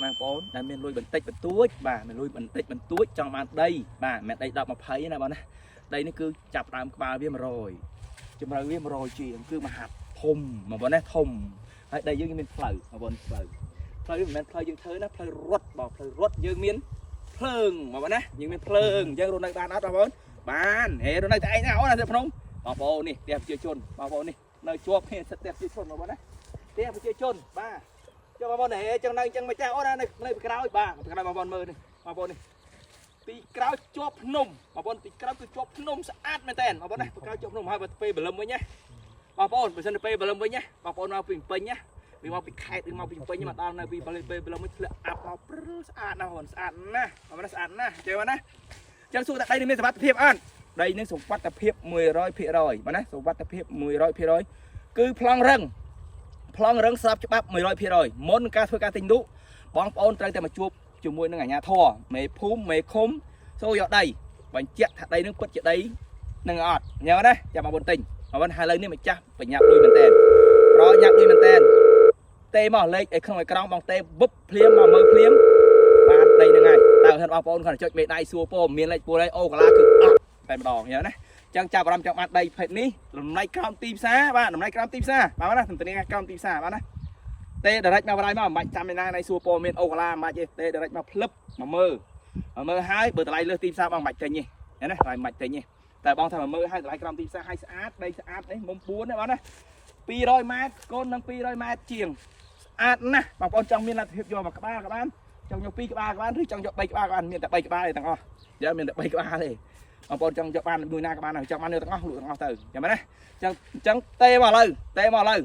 ម៉ែបងប្អូនដែលមានលុយបន្តិចបន្តួចបាទមានលុយបន្តិចបន្តួចចង់បានដីបាទមិនមែនដី10 20ណាបងណាដីនេះគឺចាប់ដើមក្បាលវា100ជម្រៅវា100ជាងគឺមហាធំបងប្អូនណាធំហើយដីយើងមានផ្លូវបងប្អូនផ្លូវផ្លូវវាមិនមែនផ្លូវយើងធ្វើណាផ្លូវរត់បងផ្លូវរត់យើងមានភ្លើងបងប្អូនណាយើងមានភ្លើងអញ្ចឹងរស់នៅបានអត់បងប្អូនបានហេរស់នៅតែឯងណាអូនណាស្រុកភ្នំបងប្អូននេះផ្ទះប្រជាជនបងប្អូននេះនៅជាប់គ្នាសិតផ្ទះប្រជាជនបងប្អូនណាផ្ទះប្រជាជនបាទ ចុះបងប្អូនហេចឹងនៅចឹងមិនចាស់អូនណានៅនៅពីក្រោយបាទពីក្រោយបងប្អូនមើលនេះបងប្អូននេះពីក្រោយជាប់ភ្នំបងប្អូនពីក្រោយគឺជាប់ភ្នំស្អាតមែនតើបងប្អូនណាពីក្រោយជាប់ភ្នំហើយបើពេលបលឹមវិញណាបងប្អូនបើសិនទៅពេលបលឹមវិញណាបងប្អូនមកពីពេញណាវាមកពីខេត្តឬមកពីពេញមកដល់នៅពីពេលបលឹមវិញធ្លាក់អាប់មកព្រឺស្អាតណាស់បងប្អូនស្អាតណាស់បងប្អូនស្អាតណាស់ចឹងណាចឹងសួរថាដីនេះមានសុវត្ថិភាពអត់ដីនេះសុវត្ថិភាព100%បាទណាសុវត្ថិភាព100%គឺប្លង់រឹង ប្លង់រឹងស្របច្បាប់100%មុនការធ្វើការទិញលក់បងប្អូនត្រូវតែមកជួបជាមួយនឹងអាជ្ញាធរមេភូមិមេឃុំសូយកដីបញ្ជាក់ថាដីនឹងពិតជាដីនឹងអត់ញ៉ាំណាចាំបងប្អូនទិញបងប្អូនហើយឥឡូវនេះម្ចាស់បញ្ញាប់លុយមែនតើប្រញាប់លុយមែនតើទេមកលេខឲ្យក្នុងអេក្រង់បងទេវឹបភ្លាមមកមើលភ្លាមបានដីហ្នឹងហើយតើហិនបងប្អូនគាត់ចុចមេដៃសួរពោមានលេខពួរអីអូកាឡាគឺអត់តែម្ដងញ៉ាំណាចឹងចាប់អារម្មណ៍ចង់បានដីភេទនេះតម្លៃក្រោមទីផ្សារបាទតម្លៃក្រោមទីផ្សារបាទណាសំទនាក្រោមទីផ្សារបាទណាទេ direct មកបដៃមកមិនបាច់ចាំឯណាណៃសួរព័ត៌មានអូកាឡាមិនបាច់ទេទេ direct មកភ្លឹបមកមើលមកមើលហើយបើតម្លៃលើសទីផ្សារបងមិនបាច់ទិញទេណាតម្លៃមិនបាច់ទិញទេតែបងថាមកមើលហើយតម្លៃក្រោមទីផ្សារហើយស្អាតដីស្អាតនេះមុំ4ណាបាទណា200ម៉ែត្រកូននឹង200ម៉ែត្រជាងស្អាតណាស់បងប្អូនចង់មានលទ្ធភាពយកមកក្បាលក៏បានចង់យក2ក្បាលក៏បានឬចង់យក3ក្បាលក៏បានមានតែ3ក្បាលទេទាំងអស់យើមានតែ3ក្បាលទេ បងប្អូនចង់យកបានមួយណាក៏បានដែរចង់បាននៅទាំងអស់លក់ទាំងអស់ទៅចាំមែនណាអញ្ចឹងអញ្ចឹងទេមកឥឡូវទេមកឥឡូវ។